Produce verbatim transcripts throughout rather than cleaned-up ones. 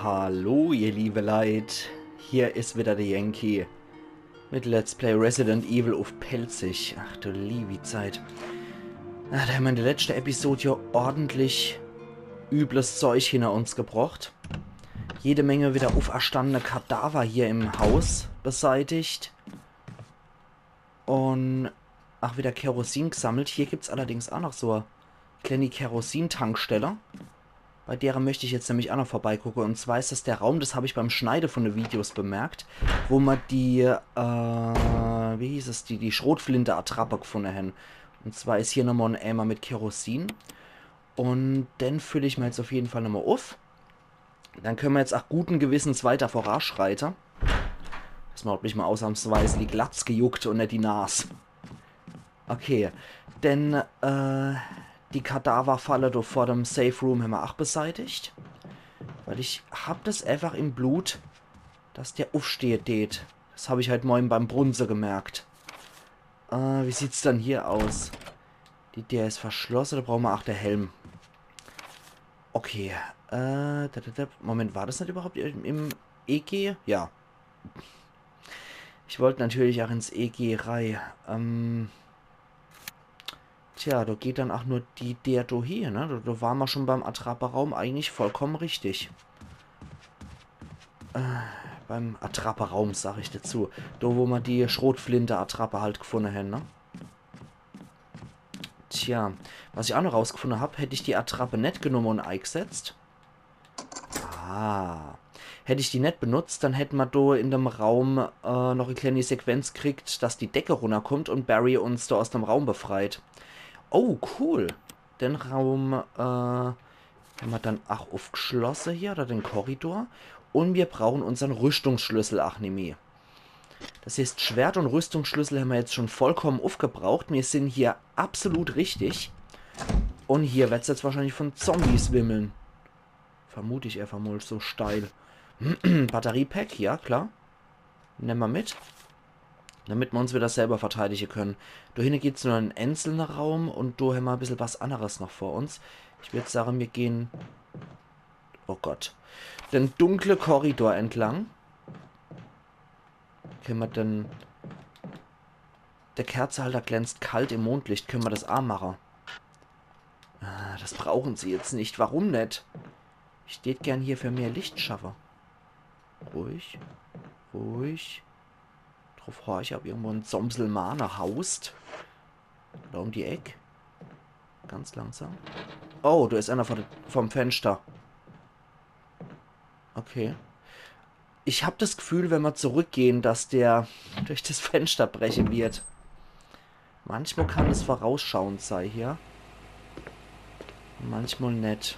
Hallo, ihr liebe Leit. Hier is wieder der Yankee mit Let's Play Resident Evil uff Pälzisch. Ach du liebi Zeit. Ah, do hämmer in der letschte Episode jo ordentlich übles Zeug hinner uns gebrocht. Jede Menge wieder uferstandene Kadaver hier im Haus beseitigt. Un ach wieder Kerosin gesammelt. Hier gibt's allerdings ach noch so e kleeni Kerosintankstelle. Bei dere möcht ich jetzt nämlich ach noch vorbeigucke. Un zwar is das der Raum, das hab ich beim Schneide von de Videos bemerkt, wo mer die, äh, wie hieß es, die, die Schrotflinte-Attrappe gefunne hen. Un zwar is hier nochmol en Eimer mit Kerosin. Un den füll ich mer jetzt uff jeden Fall nochmol uff. Dann könne mer jetzt ach guten Gewissens weiter voranschreite. Das macht mich mol ausnahmsweise die Glatz gejuckt un net die Nas. Okay, denn, äh, die Kadaverfalle do vor dem Safe Room hämmer ach beseitigt. Weil ich hab das einfach im Blut, dass der uffstehe deet. Das hab ich heit Morge beim Brunze gemerkt. Äh, wie sieht's dann hier aus? Die Deer is verschlosse, do brauche mer ach de Helm. Okay, äh, da, da, da. Moment, war das net überhaupt im, im E G? Ja. Ich wollt natürlich ach ins E G rei. Ähm, tja, do geht dann ach nur die Deer do hie, ne? Do, do ware mer schon beim Attrapperaum eigentlich vollkommen richtig. Äh, beim Attrapperaum, sag ich dazu. Do, wo mer die Schrotflinte-Attrappe halt gefunne hen, ne? Tja, was ich ach noch rausgefunne hab, hätt ich die Attrappe net genomme un eigesetzt. Ah. Hätt ich die net benutzt, dann hätt mer do in dem Raum, äh, noch e kleeni Sequenz kriegt, dass die Decke runnerkommt un Barry uns do aus dem Raum befreit. Oh, cool. Den Raum, äh, hämmer dann ach uffgeschlosse hier, oder den Korridor. Un mir brauchen unsern Rüstungsschlüssel ach nimmi. Das heißt, Schwert un Rüstungsschlüssel hämmer jetzt schon vollkommen uffgebraucht. Mir sin hier absolut richtig. Un hier werd's jetzt wahrscheinlich von Zombies wimmeln. Vermut ich einfach mol so steil. Batteriepack, ja klar. Nemme mer mit. Damit mer uns wieder selber verteidige könne. Do hinne gibt's nur en einzelne Raum un do hämmer e bissel was anneres noch vor uns. Ich würd sage, mir gehn, oh Gott, den dunkle Korridor entlang. Könne mer denn... Der Kerzehalter glänzt kalt im Mondlicht. Könne mer das ach mache? Ah, das brauchen se jetzt net. Warum net? Ich tät gern hier für mehr Licht schaffe. Ruhig. Ruhig. Druff horche, ob irgendwo en Zomselmane haust. Oder um die Eck. Ganz langsam. Oh, do is einer vor de, vorm Fenster. Okay. Ich hab das Gefühl, wenn mer zurückgehn, dass der durch das Fenster breche wird. Manchmal kann es vorausschauend sei hier. Un manchmal net.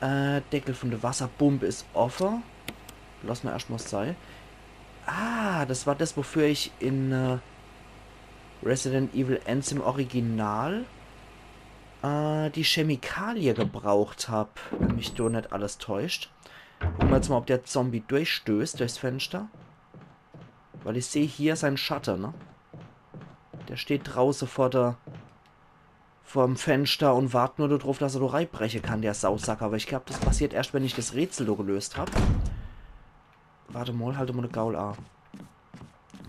Äh, Deckel von de Wasserpump is offe. Lass mer erscht mol sei. Ah, das war das, wofür ich in, äh, Resident Evil eens im Original, äh, die Chemikalie gebraucht hab, wenn mich do net alles täuscht. Gucke mer jetzt mol, ob der Zombie durchstößt durchs Fenster. Weil ich seh hier sein Schatte, ne? Der steht drauße vor der, vorm Fenster un wart nur druff, dass er do reibreche kann, der Sausack. Aber ich glaub, das passiert erscht, wenn ich das Rätsel do gelöst hab. Wart mol, halt mol de Gaul a.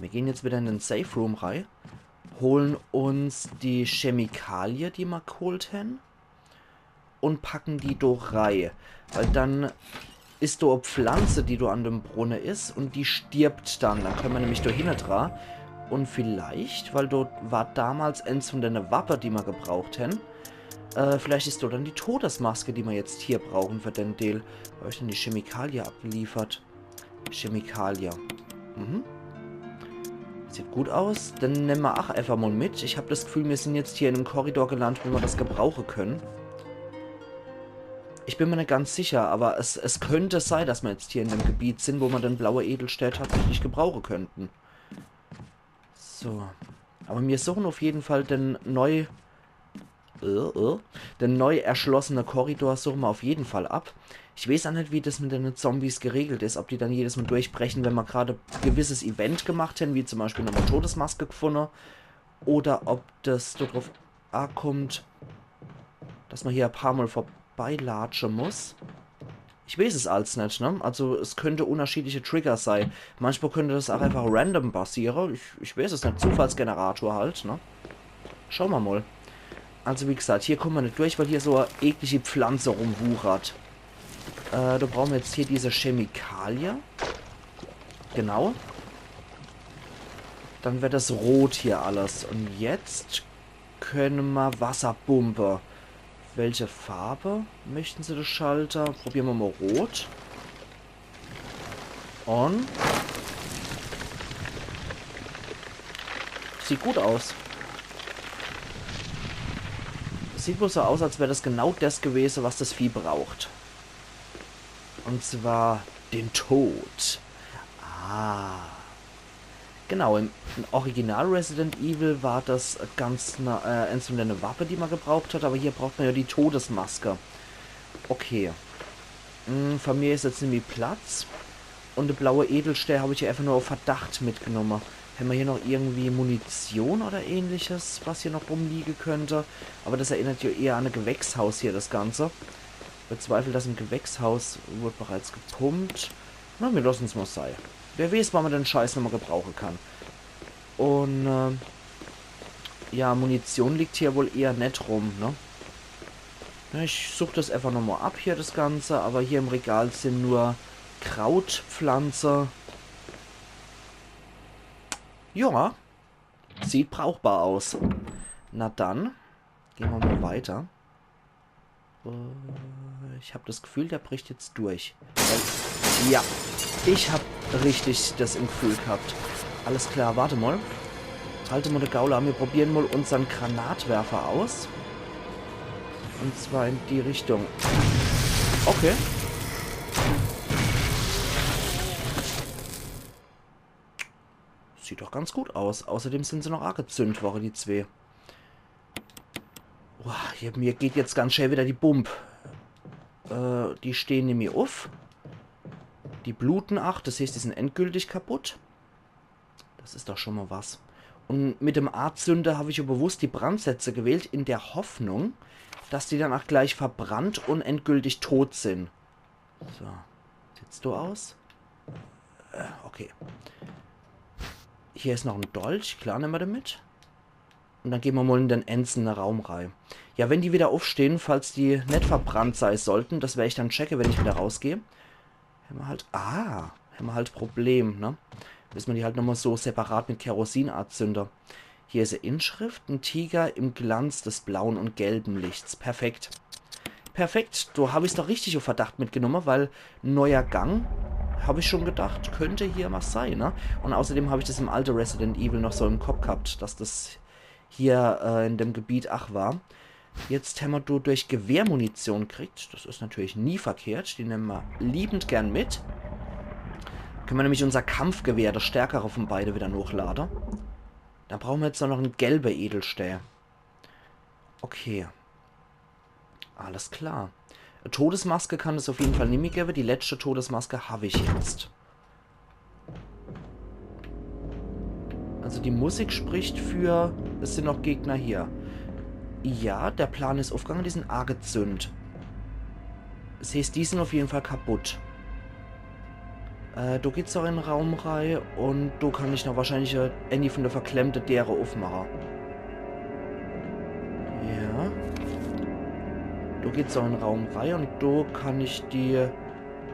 Mir gehn jetzt wieder in den Safe Room rei, holen uns die Chemikalie, die mer geholt hen, un packen die do rei. Weil dann is do e Pflanze, die do an dem Brunne is, un die stirbt dann. Dann könne mer nämlich do hinne dra. Un vielleicht, weil do war damals eens von dene Wappe, die mer gebraucht hen, äh, vielleicht is do dann die Todesmaske, die mer jetzt hier brauchen für den Deel. Hab ich dann die Chemikalie abgeliefert? Chemikalie. Mhm. Sieht gut aus. Dann nemme mer ach einfach mol mit. Ich hab das Gefühl, mir sin jetzt hier in em Korridor gelandet, wo mer das gebrauche könne. Ich bin mer net ganz sicher, aber es, es könnt sei, dass mer jetzt hier in dem Gebiet sin, wo mer den blaue Edelstein tatsächlich gebrauche könnten. So. Aber mir suchen uff jeden Fall den neu äh, äh, den neu erschlossene Korridor suche mer uff jeden Fall ab. Ich weeß ach net, wie das mit dene Zombies geregelt is, ob die dann jedes Mol durchbrechen, wenn mer grad e gewisses Event gemacht hen, wie zum Beispiel nochmol Todesmaske gefunne, oder ob das do druff akommt, dass mer hier e paar Mol vorbeilatsche muss. Ich weeß es als net, ne? Also es könnt unnerschiedliche Trigger sei. Manchmal könnt das ach einfach random passiere. Ich, ich weeß es net. Zufallsgenerator halt, ne? Schau mer mol. Also wie gesagt, hier kumme mer net durch, weil hier so e eklische Pflanze rumwuchert. Äh, do brauche mer jetzt hier diese Chemikalie. Genau. Dann werd das rot hier alles. Und jetzt könne mer Wasserpumpe. Welche Farbe möchten Sie, de Schalter? Probiere mer mol rot. Und sieht gut aus. Sieht wohl so aus, als wär das genau das gewese, was das Vieh braucht. Und zwar den Tod. Ah. Genau, im, im Original Resident Evil war das ganz na, äh, eins von dene Waffe, die mer gebraucht hat, aber hier braucht mer ja die Todesmaske. Okay. Hm, bei mir is jetzt nimmi Platz. Und de blaue Edelstää hab ich ja einfach nur auf Verdacht mitgenomme. Hämmer hier noch irgendwie Munition oder ähnliches, was hier noch rumliege könnte? Aber das erinnert ja eher an e Gewächshaus hier, das Ganze. Bezweifle, dass im Gewächshaus wurde bereits gepumpt. Na, mir lossen's mol sei. Wer weeß, wann mer den Scheiß nochmol gebrauche kann. Und, äh, ja, Munition liegt hier wohl eher net rum, ne? Ja, ich such das einfach nochmol ab hier, das Ganze, aber hier im Regal sind nur Krautpflanze. Ja, sieht brauchbar aus. Na dann, gehn mer mol weiter. Äh, ich hab das Gefühl, der bricht jetzt durch. Weil, ja, ich hab richtig das im Gefühl gehabt. Alles klar, warte mol. Halte mol de Gaul a, mir probieren mol unsern Granatwerfer aus. Und zwar in die Richtung. Okay. Sieht doch ganz gut aus. Außerdem sind se noch agezündt worre, die zwee. Boah, hier, mir geht jetzt ganz schnell wieder die Bump. Äh, die stehen nimmi uff. Die bluten ach, das heißt, die sind endgültig kaputt. Das is doch schon mol was. Und mit dem Azünder hab ich ja bewusst die Brandsätze gewählt, in der Hoffnung, dass die dann ach gleich verbrannt und endgültig tot sind. So. Sieht's so aus? Äh, okay. Hier is noch en Dolch. Klar, nemme mer den mit. Und dann gehn mer mol in den einzelnen Raum rei. Ja, wenn die wieder uffstehen, falls die net verbrannt sei sollten, das wer ich dann checke, wenn ich wieder rausgeh. Hämmer halt, ah, hämmer halt Problem, ne? Müsse mer die halt nochmol so separat mit Kerosin azünde. Hier is e Inschrift, en Tiger im Glanz des blauen und gelben Lichts. Perfekt. Perfekt, do hab ich's doch richtig uff Verdacht mitgenomme, weil neuer Gang, hab ich schon gedacht, könnt hier was sei, ne? Und außerdem hab ich das im alte Resident Evil noch so im Kopp gehabt, dass das hier, äh, in dem Gebiet ach war. Jetzt hämmer do durch Gewehrmunition kriegt. Das is natürlich nie verkehrt. Die nemme mer liebend gern mit. Könne mer nämlich unser Kampfgewehr, das stärkere von beide, wieder nochlade. Dann brauche mer jetzt noch en gelbe Edelstää. Okay. Alles klar. Todesmaske kann es uff jeden Fall nimmi gewwe. Die letschte Todesmaske hab ich jetzt. Also die Musik spricht für, es sind noch Gegner hier. Ja, der Plan is uffgange, die sind agezündt. Das heißt, die sind uff jeden Fall kaputt. Äh, do geht's ach in en Raum rei und do kann ich noch wahrscheinlich, äh, ääni von de verklemmte Däre uffmache. Ja. Do geht's ach in en Raum rei und do kann ich die,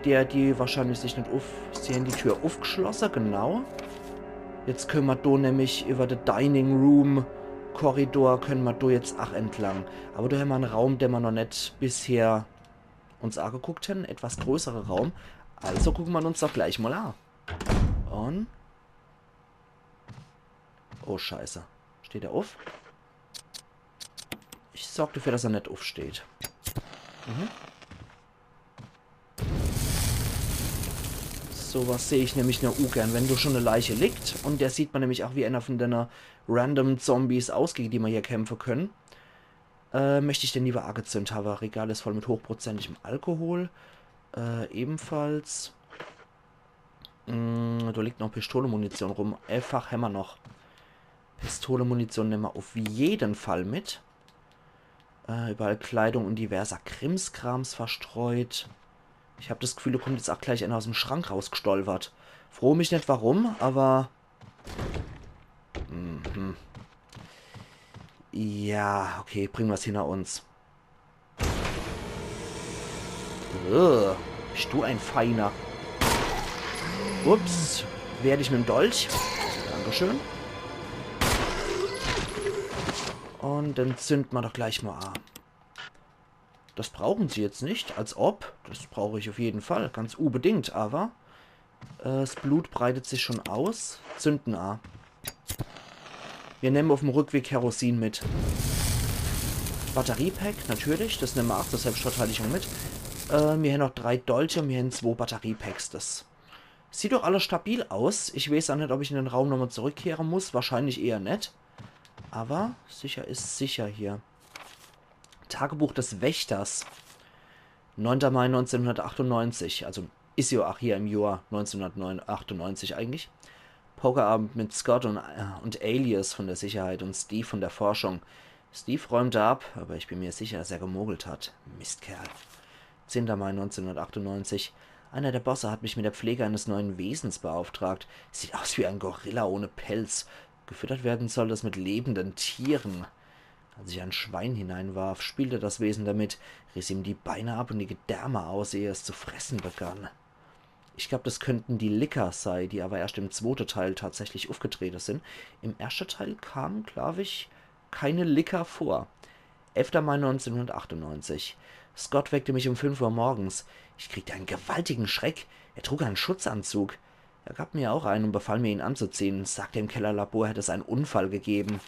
der, die wahrscheinlich sich net uff-, sehen, die Tür uffgeschlosse, genau. Jetzt könne mer do nämlich über de Dining Room Korridor, könne mer do jetzt ach entlang. Aber do hämmer en Raum, den mer noch net bisher uns ageguckt hen, etwas größere Raum. Also gucke mer uns doch gleich mol a. Und oh, Scheiße. Steht er uff? Ich sorg dafür, dass er net uffsteht. Mhm. So was seh ich nämlich nur ugern, wenn do schon e Leiche liegt. Und der sieht mer nämlich ach wie einer von dene Random Zombies aus, gege die mer hier kämpfe könne. Äh, möcht ich den lieber agezündt hawwe. Regal is voll mit hochprozentigem Alkohol. Äh, ebenfalls. Mm, do liegt noch Pistolemunition rum. Elf-fach hämmer noch. Pistolemunition nemme mer uff jeden Fall mit. Äh, überall Kleidung und diverser Krimskrams verstreut. Ich hab das Gefühl, do kommt jetzt ach gleich einer aus'm Schrank rausgestolpert. Froh mich net warum, aber... Mhm. Ja, okay, bringen wir's hinter uns. Ugh, bist du ein Feiner. Ups, wehr dich mit'm Dolch. Dankeschön. Und dann zünd ma doch gleich mal an. Das brauchen sie jetzt nicht, als ob. Das brauche ich auf jeden Fall, ganz unbedingt, aber, äh, das Blut breitet sich schon aus. Zünden a. Wir nehmen auf dem Rückweg Kerosin mit. Batteriepack, natürlich, das nehmen wir auch zur Selbstverteidigung mit. Äh, wir haben noch drei Dolche und wir haben zwei Batteriepacks. Das sieht doch alles stabil aus. Ich weiß auch nicht, ob ich in den Raum nochmal zurückkehren muss. Wahrscheinlich eher nicht. Aber sicher ist sicher hier. Tagebuch des Wächters. Neunter Mai neunzehnhundertachtundneunzig, also is jo ach hier im Johr neunzehnhundertachtundneunzig eigentlich. Pokerabend mit Scott und, äh, und Alias von der Sicherheit und Steve von der Forschung. Steve räumte ab, aber ich bin mir sicher, dass er gemogelt hat. Mistkerl. Zehnter Mai neunzehnhundertachtundneunzig. Einer der Bosse hat mich mit der Pflege eines neuen Wesens beauftragt. Sieht aus wie ein Gorilla ohne Pelz. Gefüttert werden soll es mit lebenden Tieren. Als ich ein Schwein hineinwarf, spielte das Wesen damit, riss ihm die Beine ab und die Gedärme aus, ehe es zu fressen begann. Ich glaub, das könnten die Licker sei, die aber erst im zwote Teil tatsächlich aufgetrete sind. Im erste Teil kamen, glaub ich, keine Licker vor. Elfter Mai neunzehnhundertachtundneunzig. Scott weckte mich um fünf Uhr morgens. Ich kriegte einen gewaltigen Schreck. Er trug einen Schutzanzug. Er gab mir auch einen und befahl mir, ihn anzuziehen, sagte, im Kellerlabor hätte es einen Unfall gegeben.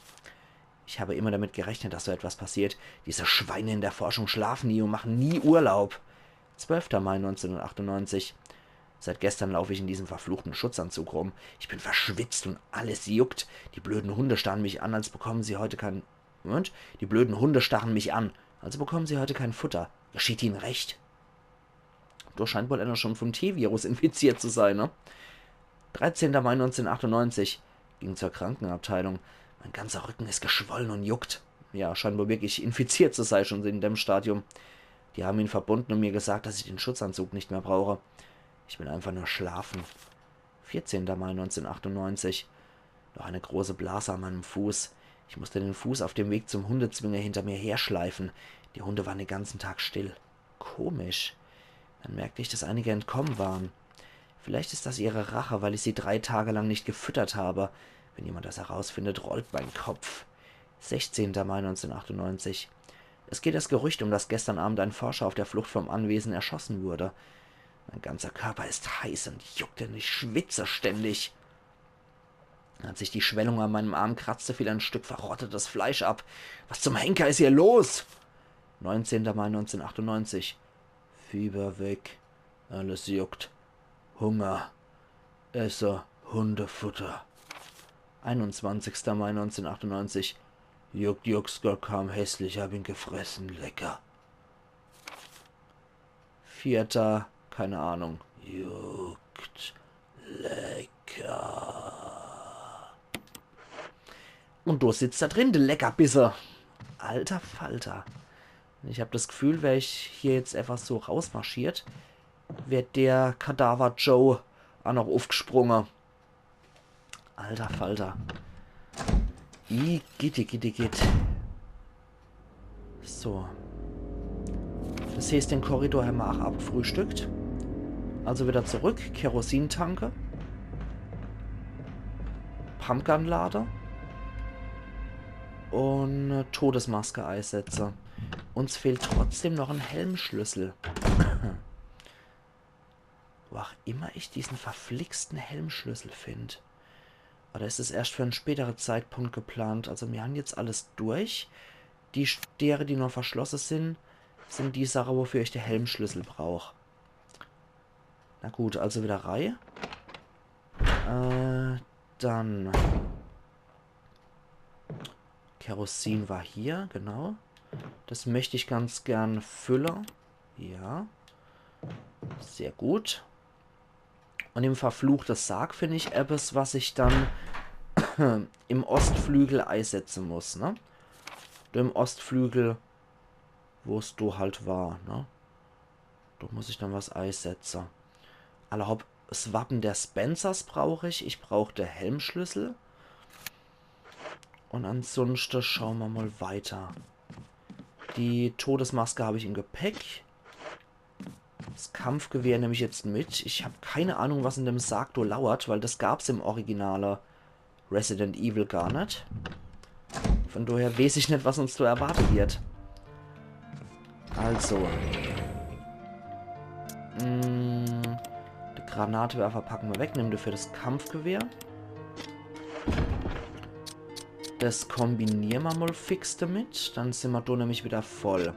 Ich habe immer damit gerechnet, dass so etwas passiert. Diese Schweine in der Forschung schlafen nie und machen nie Urlaub. Zwölfter Mai neunzehnhundertachtundneunzig. Seit gestern laufe ich in diesem verfluchten Schutzanzug rum. Ich bin verschwitzt und alles juckt. Die blöden Hunde starren mich an, als bekommen sie heute kein... Moment. Die blöden Hunde starren mich an, also bekommen sie heute kein Futter. Geschieht ihnen recht. Do scheint wohl einer schon vom T-Virus infiziert zu sein, ne? Dreizehnter Mai neunzehnhundertachtundneunzig. Ging zur Krankenabteilung. Mein ganzer Rücken ist geschwollen und juckt. Ja, scheint wohl wirklich infiziert zu sein, schon in dem Stadium. Die haben ihn verbunden und mir gesagt, dass ich den Schutzanzug nicht mehr brauche. Ich will einfach nur schlafen. Vierzehnter Mai neunzehnhundertachtundneunzig. Noch eine große Blase an meinem Fuß. Ich musste den Fuß auf dem Weg zum Hundezwinger hinter mir herschleifen. Die Hunde waren den ganzen Tag still. Komisch. Dann merkte ich, dass einige entkommen waren. Vielleicht ist das ihre Rache, weil ich sie drei Tage lang nicht gefüttert habe. Wenn jemand das herausfindet, rollt mein Kopf. Sechzehnter Mai neunzehnhundertachtundneunzig. Es geht das Gerücht um, dass gestern Abend ein Forscher auf der Flucht vom Anwesen erschossen wurde. Mein ganzer Körper ist heiß und juckt und ich schwitze ständig. Als ich die Schwellung an meinem Arm kratzte, fiel ein Stück verrottetes Fleisch ab. Was zum Henker ist hier los? Neunzehnter Mai neunzehnhundertachtundneunzig. Fieber weg. Alles juckt. Hunger. Esse Hundefutter. Einundzwanzigster Mai neunzehnhundertachtundneunzig. Juckt, juckt, Scott kam hässlich, hab ihn gefressen. Lecker. Vierter, keine Ahnung. Juckt. Lecker. Und do sitzt er drin, de Leckerbisse. Alter Falter. Ich hab das Gefühl, wär ich hier jetzt einfach so rausmarschiert, wär der Kadaver Joe ach noch uffgesprunge. Alter Falter. Igitt, igitt, igitt. So. Das heißt, den Korridor hämmer ach abgefrühstückt. Also wieder zurück. Kerosintanke. Pumpgun-Lade. Und, äh, Todesmaske eisetze. Uns fehlt trotzdem noch en Helmschlüssel. Wo auch immer ich diesen verflixten Helmschlüssel find. Oder is es erscht für en spätere Zeitpunkt geplant? Also mir han jetzt alles durch. Die Stäre, die noch verschlosse sin, sin die Sache, wofür ich de Helmschlüssel brauch. Na gut, also wieder rei. Äh, dann. Kerosin war hier, genau. Das möcht ich ganz gern fülle. Ja. Sehr gut. Und im verfluchte Sarg find ich eppes, was ich dann im Ostflügel eisetze muss, ne? Im Ostflügel, wo's do halt war, ne? Do muss ich dann was eisetze. Alla hopp, 's Wappe der Spencers brauch ich. Ich brauch de Helmschlüssel. Un ansunschte schaue mer mol weiter. Die Todesmaske hab ich im Gepäck. 's Kampfgewehr nemm ich jetzt mit. Ich hab keine Ahnung, was in dem Sarg do lauert, weil das gab's im originale Resident Evil gar net. Von doher weeß ich net, was uns do erwarte wird. Also. Mm, de Granatwerfer packe mer weg, nemme dafür das Kampfgewehr. Das kombiniere mer mol fix damit. Dann sin mer do nämlich wieder voll.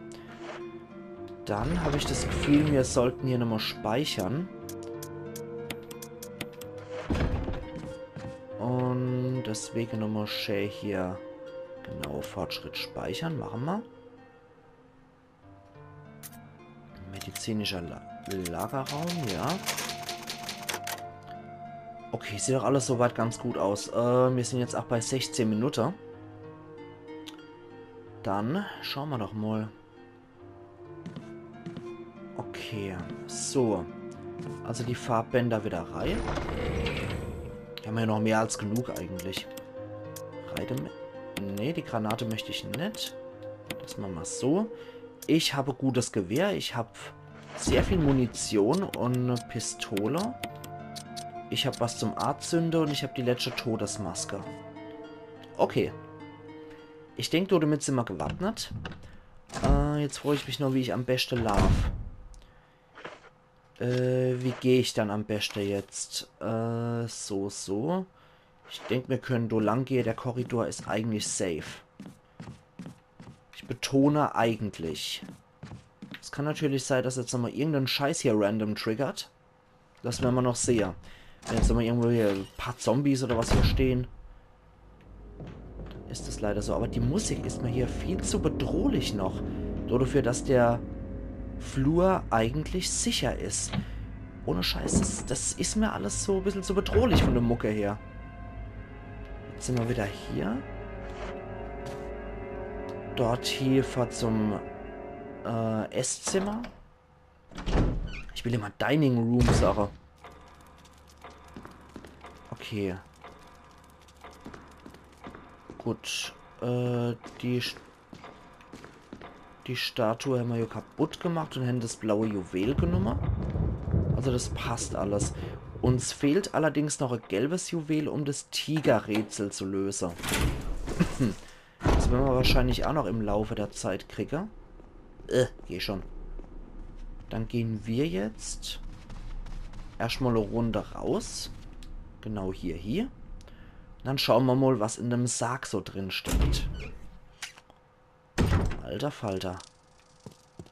Dann hab ich das Gefühl, mir sollten hier nochmol speichere. Un deswege nochmol schä hier. Genau, Fortschritt speichere. Mache mer. Medizinischer La Lagerraum, ja. Okay, sieht doch alles soweit ganz gut aus. Äh, mir sin jetzt ach bei sechzeh Minutte. Dann schaue mer doch mol. Okay, so. Also die Farbbänder wieder rei. Die hän mer ja noch mehr als genug eigentlich. Rei damit. Nee, die Granate möcht ich net. Das mache mer so. Ich hab e gutes Gewehr. Ich hab sehr viel Munition un e Pistole. Ich hab was zum Azünde un ich hab die letschte Todesmaske. Okay. Ich denk, domit sin mer gewappnet. Äh, jetzt froo ich mich noch, wie ich am beschte laaf. Äh, wie geh ich dann am beschte jetzt? Äh, so, so. Ich denk, mir könne do lang gehe. Der Korridor is eigentlich safe. Ich betone eigentlich. Es kann natürlich sei, dass jetzt nochmol irgendein Scheiß hier random triggert. Das wer mer noch sehe. Wenn jetzt nochmol irgendwo hier e paar Zombies oder was hier stehn, dann is es leider so. Aber die Musik is mer hier viel zu bedrohlich noch. Dodefür, dass der Flur eigentlich sicher is. Ohne Scheiß, das, das is mer alles so e bissel zu bedrohlich von der Mucke her. Jetzt sin mer wieder hier. Dort hier vor zum, äh, Esszimmer. Ich will immer Dining Room sage. Okay. Gut. Äh, die St- Die Statue hän mer jo kaputt gemacht un hän das blaue Juwel genumme. Also das passt alles. Uns fehlt allerdings noch e gelbes Juwel, um das Tigerrätsel zu löse. Das wer mer wahrscheinlich ach noch im Laufe der Zeit kriege. Äh, geh schon. Dann gehn mer jetzt erscht mol e Runde raus. Genau hier, hier. Dann schaue mer mol, was in dem Sarg so drin steckt. Alter Falter.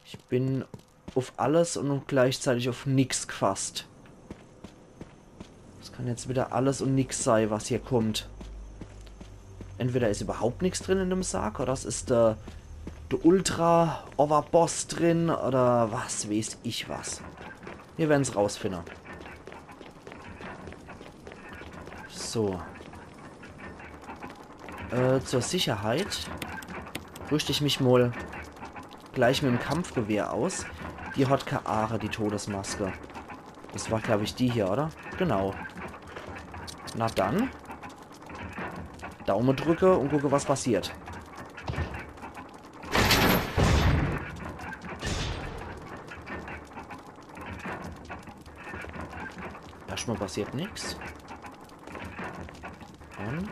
Ich bin uff alles un gleichzeitig uff nix gefasst. Das kann jetzt wieder alles un nix sei, was hier kommt. Entweder is überhaupt nix drin in dem Sarg, oder es is der, der Ultra-Overboss drin, oder was weeß ich was. Mir werden's rausfinde. So. Äh, zur Sicherheit rüscht ich mich mol gleich mit'm Kampfgewehr aus. Die hat kä Aare, die Todesmaske. Das war, glaub ich, die hier, oder? Genau. Na dann. Daume drücke un gucke, was passiert. Erschtmol passiert nix. Un?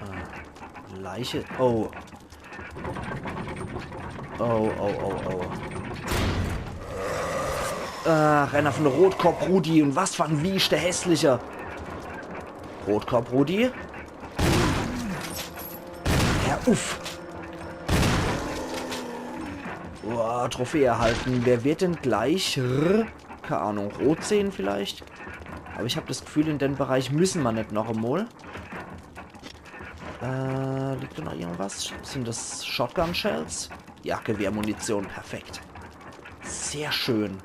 Ah, Leiche. Oh. Oh, oh, oh, oh. Ah, Renner von de Rotkopp, Rudi. Un was für en wieschte hässlicher. Rotkopp, Rudi. Hör uff. Boah, Trophäe erhalten. Wer wird denn gleich? R-, keine Ahnung, rot sehen vielleicht? Aber ich hab das Gefühl, in den Bereich müssen wir nicht noch einmal. Äh, liegt da noch irgendwas? Sind das Shotgun-Shells? Ja, Gewehrmunition, perfekt. Sehr schön.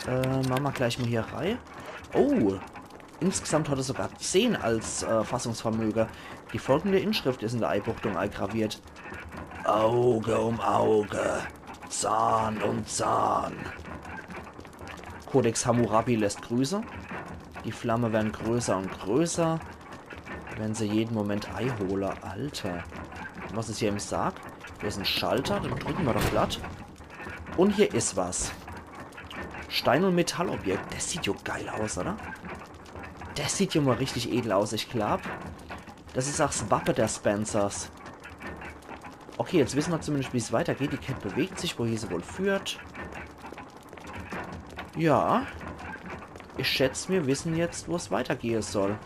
Äh, machen wir gleich mal hier rein. Oh, insgesamt hat er sogar zehn als, äh, Fassungsvermöge. Die folgende Inschrift ist in der Einbuchtung eingraviert. Auge um Auge. Zahn um Zahn. Codex Hammurabi lässt grüße. Die Flamme werre größer un größer. Werre se jeden Moment eihole. Alter. Was is hier im Sarg? Do is en Schalter, den drücke mer doch glatt. Un hier is was. Stein- un Metallobjekt. Des sieht jo geil aus, oder? Des sieht jo mol richtig edel aus, ich glaab. Des is ach s Wappe der Spencers. Okay, jetzt wisse mer zumindescht, wie's weitergeht. Die Kett bewegt sich, wohin se wohl führt. Ja. Ich schätz, mir wisse jetzt, wo's weitergehe soll.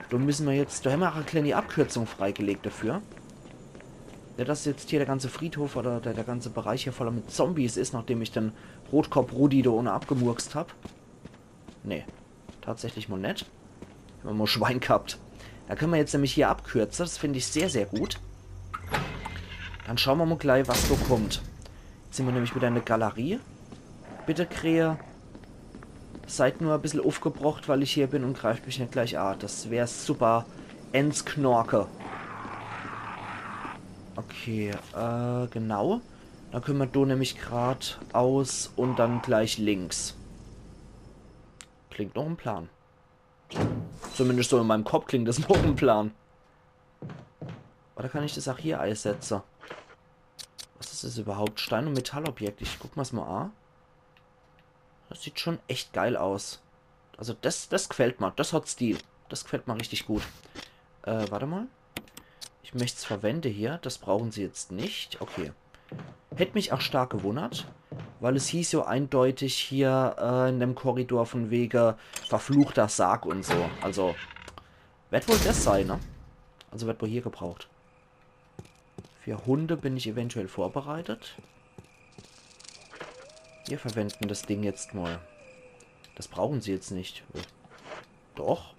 Do misse mer jetzt, do hämmer ach e kleeni Abkürzung freigelegt dafür. Ja, dass jetzt hier der ganze Friedhof oder der, der ganze Bereich hier voller mit Zombies is, nachdem ich den Rotkopp-Rudi do unne abgemurkst hab. Nee, tatsächlich mol net. Hämmer mol Schwein gehabt. Do könne mer jetzt nämlich hier abkürze. Des find ich sehr, sehr gut. Dann schaue mer mol gleich, was do kommt. Jetzt sin mer nämlich widder in der Galerie. Bitte, Krähe. Seid nur e bissel uffgebrocht, weil ich hier bin, un greift mich net gleich a. Des wär super ins Knorke. Okay, äh, genau. Dann könne mer do nämlich grad aus un dann gleich links. Klingt noch em Plan. Zumindescht so in meim Kopp klingt des noch em Plan. Oder kann ich des ach hier eisetze? Was is des überhaupt? Stein- un Metallobjekt. Ich guck mer's mol a. Des sieht schun echt geil aus. Also des, des gfällt mer. Des hat Stil. Des gfällt mer richtig gut. Äh, wart emol. Ich möcht's verwende hier. Des brauche se jetzt net. Okay. Hätt mich ach stark gewunnert, weil es hieß jo eindeutig hier, äh, in dem Korridor vun wege verfluchter Sarg un so. Also, werd wohl des sei, ne? Also werd wohl hier gebraucht. Für Hunde bin ich eventuell vorbereitet. Mir verwende des Ding jetzt mol. Des brauche se jetzt net. Doch.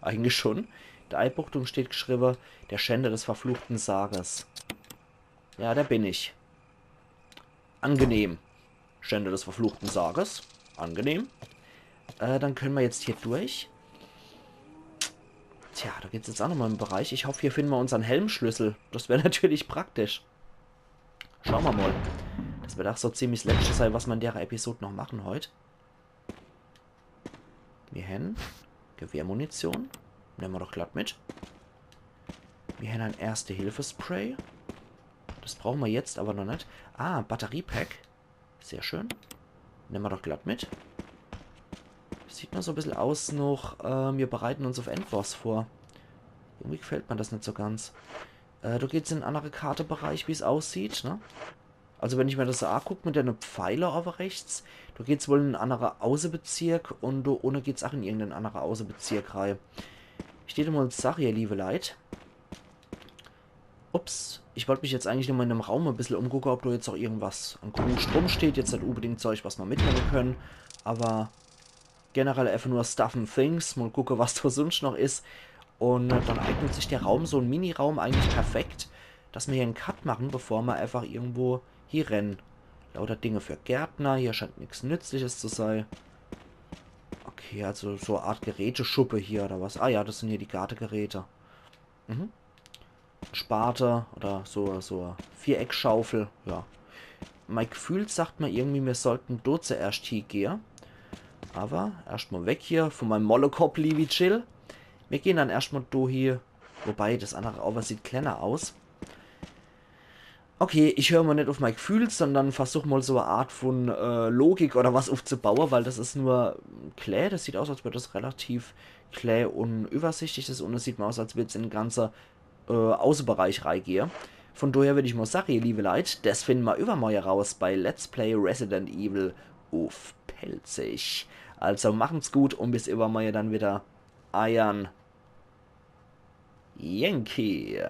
Eigentlich schun. In der Einbuchtung steht geschriwwe, der Schänder des verfluchten Sarges. Ja, der bin ich. Angenehm. Schänder des verfluchten Sarges. Angenehm. Äh, dann könne mer jetzt hier durch. Tja, do geht's jetzt ach nochmol im Bereich. Ich hoff, hier finne mer unsern Helmschlüssel. Des wär natürlich praktisch. Schaue mer mol. Des werd ach so ziemlich s Letschte sei, was mer in dere Episode noch mache heut. Mir hän Gewehrmunition. Nemme mer doch glatt mit. Mir hän e Erste-Hilfe-Spray. Des brauche mer jetzt awwer noch net. Ah, Batteriepack. Sehr schön. Nemme mer doch glatt mit. Sieht mer so e bissel aus noch, äh, mir bereite uns uff Endboss vor. Irgendwie gfällt mer des net so ganz. Äh, do geht's in en annere Kartebereich, wie's aussieht, ne? Also wenn ich mer des so aguck mit dene Pfeile owwe rechts, do geht's wohl in en annere Außebezirk un do unne geht's ach in irgenden annere Außebezirk rei. Ich tät mol sage, ihr liewe Leit. Ups, ich wollt mich jetzt eigentlich nur mol in dem Raum e bissel umgucke, ob do jetzt noch irgendwas an Kruscht rumsteht. Jetzt net unbedingt Zeug, was mer mitnemme könne, awwer generell einfach nur Stuff and Things, mol gucke, was do sunscht noch is. Un, äh, dann eignet sich der Raum, so en Miniraum, eigentlich perfekt, dass mer hier en Cut mache, bevor mer einfach irgendwo hie renne. Lauter Dinge für Gärtner, hier scheint nix Nützliches zu sei. Okay, also so e Art Geräteschuppe hier oder was? Ah ja, des sin hier die Gartegeräte. Mhm. Spate oder so, so Viereckschaufel, ja. Mei Gfühl sagt mer irgendwie, mir sollten do zuerscht hiegehe. Awwer erscht mol weg hier vun meim Mollekopp, liewi Jill. Mir gehn dann erscht mol do hie. Wobei, des annere Auge sieht klenner aus. Okay, ich hör mol net uff mei Gfühl, sondern versuch mol so e Art vun, äh, Logik oder was uffzubaue, weil des is nur klä. Des sieht aus, als wär des relativ klä un übersichtlich. Des unne sieht mol aus, als würd's in en ganze äh, Außebereich reigehe. Vun doher würd ich mol sage, ihr liewe Leit, des finne mer iwwermorje raus bei Let's Play Resident Evil uff Pälzisch. Also machen's gut un bis iwwermorje dann widder. Eiern Yankee.